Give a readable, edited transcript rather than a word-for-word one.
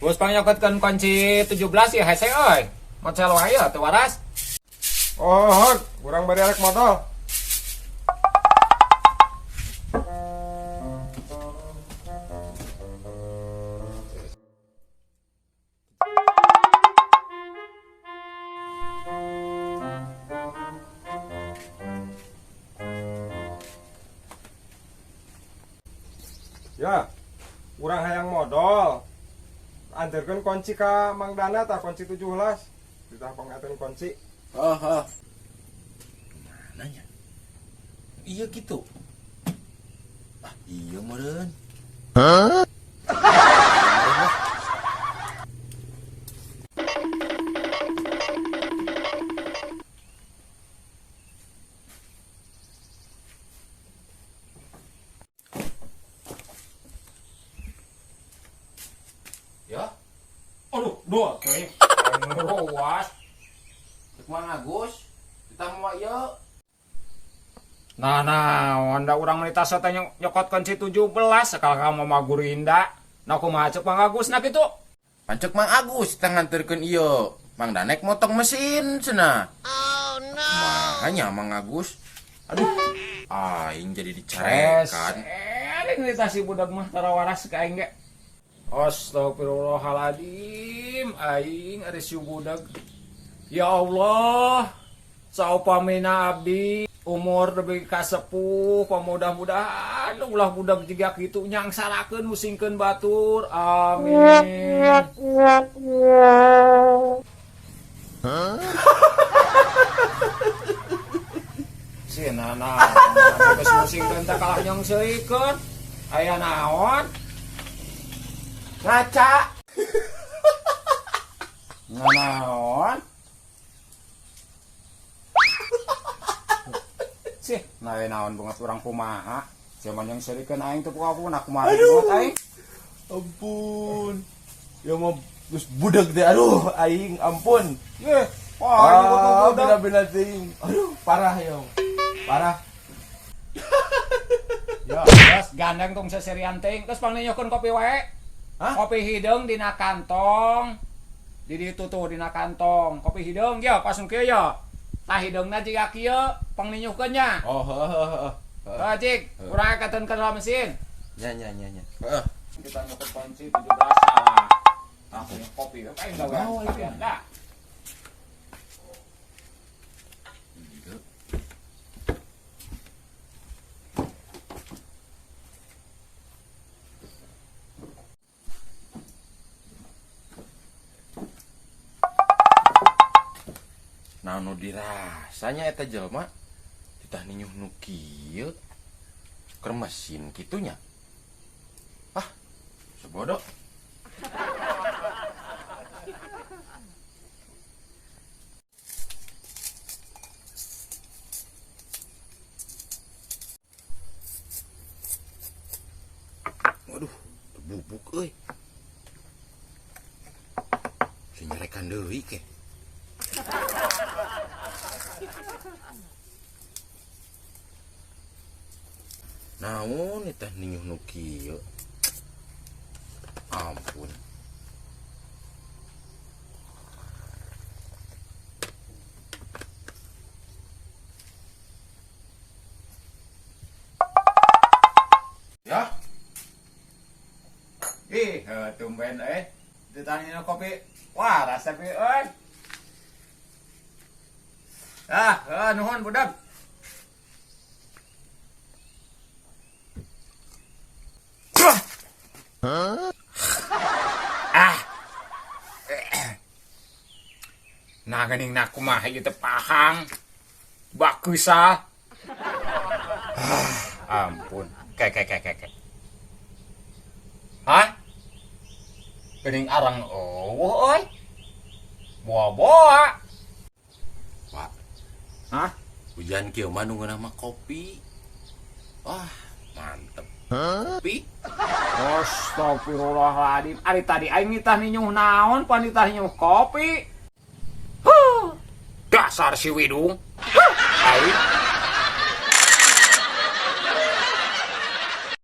Bos pangnyokotkeun kunci 17 ya hese euy. Mocel wae ya teu waras. Oh, urang bari arek modal. Ya, urang hayang modal. Anterkeun kunci ka Mang Dana tah kunci 17. Ditah pangateun kunci. Oh, oh. Mana nya? Iya gitu. Ah, iya meureun. Hah? Ya, Aduh, dua teuing. Ruas. Cek Mang Agus, kita mau ieu. Nah, nah, anda urang menita teh nyokot kunci 17 sekali kamu mah gurinda. Nah, kumaha cek Mang Agus nah kitu. Pancek Mang Agus kita nganterkeun ieu. Mang Danek motong mesin cenah. Oh no. Makanya Mang Agus. Aduh, aing jadi dicarekan. Ini si budak mah tara waras ka aing ge. Astagfirullahaladzim, aing ari si budak. Ya Allah, saupamina abdi umur lebih ka sepuh, pamudah-mudahan ulah budak jiga kitu nyangsarakeun musingkeun batur. Amin. Si nana, geus musingkeun teh kalah nyongseurikeun. Aya naon? Ngaca. Nanaon? Sih, nah naon banget urang kumaha. Zaman yang serikeun aing teu aku nak kumaha banget aing. Ampun. Ya mau geus budak teh aduh aing ampun. Ye, wah ini Ah, budak. bela-bela teuing. Aduh, parah ya. Parah. Ya, geus gandeng tong seserian teuing, geus pangninyokeun kopi wae. Hah? Kopi hideung dina kantong. Di ditu tuh dina kantong. Kopi hideung ya pas nu kieu ya. Tah hideungna jiga kieu pangninyuhkeun nya. Oh, heeh heeh heeh. Heuh, cik, urang keteun ke dalam mesin. Nya nya nya nya. Heeh. Kita nyokot kunci 17 salah. Ah, punya kopi, aing gawe. Bawa itu. Dah. Nah, nu dirasanya eta jelema titah ninyuh nu kieu keur mesin kitunya. Ah, sebodoh. Waduh, bubuk euy. Senyarekan deui ke. Naon eta ninyuh nu kieu? Ampun. Ya, Ih, tumben euy. Ditanya kopi. Wah, rasa pi euy. Ah, nuhun budak. Ah. Nah, geuning na kumaha ieu teh pahang. Bakeusah. Ah, ampun. Ke ke ke ke ke. Hah? Geuning arang eueuh euy. Boa-boa. Pak. Hah? Hujan kieu mah nu ngeunah mah kopi. Wah, mantep. Kopi. Astagfirullahaladzim. Ari tadi aing nitah ninyuh naon, pan nitah ninyuh kopi. Huh. Dasar si Widung. Huh. Aing.